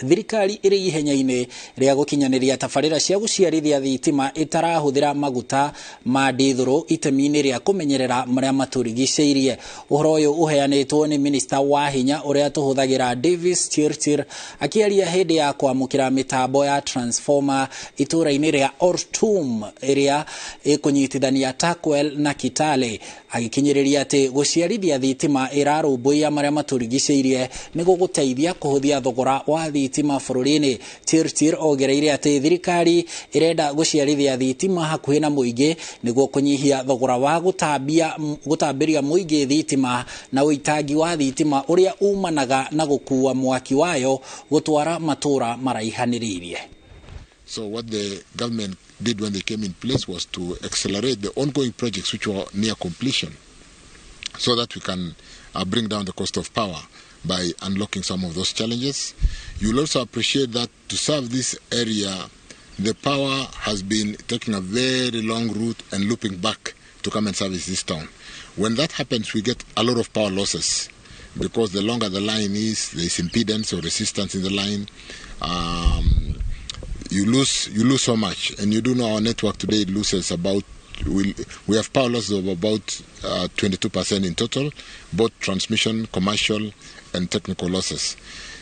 Thirikari ĩrĩ ihenya-inĩ rĩa gũkinyanĩria tabarĩra cia gũciarithia thitima ĩtarahũthĩra maguta ma ndithũrũ itemi-inĩ rĩa kũmenyerera marĩa matũrigicĩirie. Ũhoro ũyũ ũheanĩtwo nĩ minista wa hinya ũrĩa tũhũthagĩra Davis Chirchir akĩaria hĩndĩ ya kwamũkĩra mĩtambo ya transformer itũũra-inĩ rĩa Ortum ĩrĩa ĩkũnyitithania Turkwel na Kitale, agĩkinyĩrĩria atĩ gũciarithia thitima ĩrarũmbũiya marĩa matũrigicĩirie nĩ gũgũteithia kũhũthia thogora wa thitima bũrũri-inĩ. Chirchir ongereire atĩ thirikari ĩrenda gũciarithia thitima hakuhĩ na mũingĩ nĩguo kũnyihia thogora wa gũtambĩria mũingĩ thitima na ũitangi wa thitima ũrĩa umanaga na gũkua mwaki wayo gũtwara matũra maraihanĩrĩirie. So what the government did when they came in place was to accelerate the ongoing projects which were near completion so that we can bring down the cost of power by unlocking some of those challenges. You'll also appreciate that to serve this area, the power has been taking a very long route and looping back to come and service this town. When that happens, we get a lot of power losses because the longer the line is, there is impedance or resistance in the line. You lose so much, and you do know our network today loses about, we have power losses of about 22% in total, both transmission, commercial, and technical losses.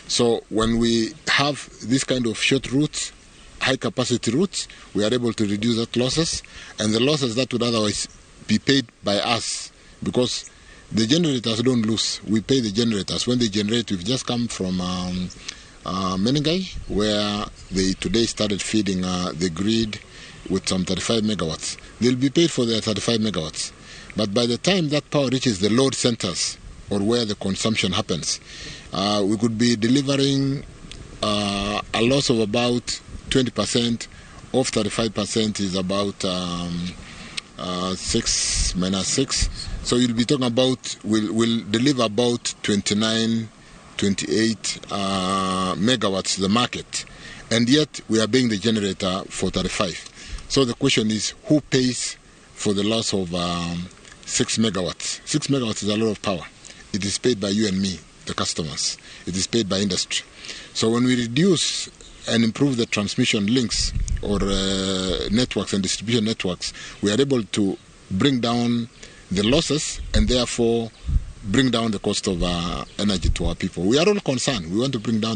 So when we have this kind of short routes, high capacity routes, we are able to reduce that losses, and the losses that would otherwise be paid by us, because the generators don't lose. We pay the generators. When they generate, we've just come from Menengai, where they today started feeding the grid with some 35 megawatts. They'll be paid for their 35 megawatts. But by the time that power reaches the load centers, or where the consumption happens, we could be delivering a loss of about 20% of 35% is about 6 minus 6. So you'll be talking about, we'll deliver about 29, 28 megawatts to the market. And yet we are paying the generator for 35. So the question is, who pays for the loss of 6 megawatts? 6 megawatts is a lot of power. It is paid by you and me, the customers. It is paid by industry. So when we reduce and improve the transmission links or networks and distribution networks, we are able to bring down the losses and therefore bring down the cost of energy to our people. We are all concerned. We want to bring down the